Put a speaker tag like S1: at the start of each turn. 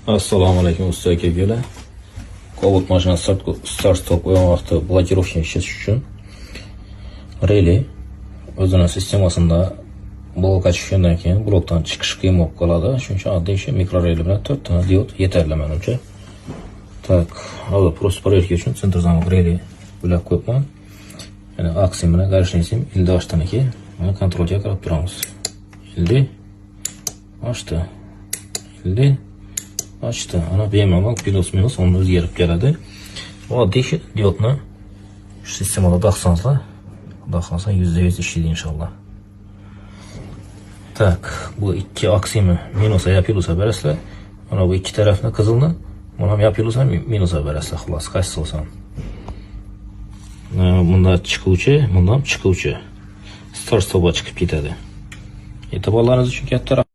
S1: Assalomu alaykum, usta aka ukalar. Cobalt mashina start stop qo'ygan vaqtda блокировка ishlatish uchun rele o'zini sistemasida blokka tushgandan keyin blokdan chiqish qiyin bo'lib qoladi. Shuning uchun oddiy shu mikro rele bilan 4 ta diod yetarli menimcha. Так, hozir просто проверка uchun центр замок rele ulab qo'yibman. Ya'ni oq sim bilan коричневый sim ildi ochdaniki, mana kontrolga qarab turamiz. Ildi ochdi. Ildi ochdi. Ana bemalol плюс минус uni o'zgarib keladi. Oddiy shu diodni shu sistemada taqsangizlar, Xudo xohlasa 100% ishlaydi inshaalloh. Так, bu ikki oq simni minusa yo plusa berasizlar. Mana bu ikki tarafni qizilni, buni ham yo plusa minusa berasizlar, xullas, qaysisi bo'lsa ham. Bunda chiquvchi, bundan chiquvchi. Start stopga chiqib ketadi. E'tiborlaringiz uchun katta.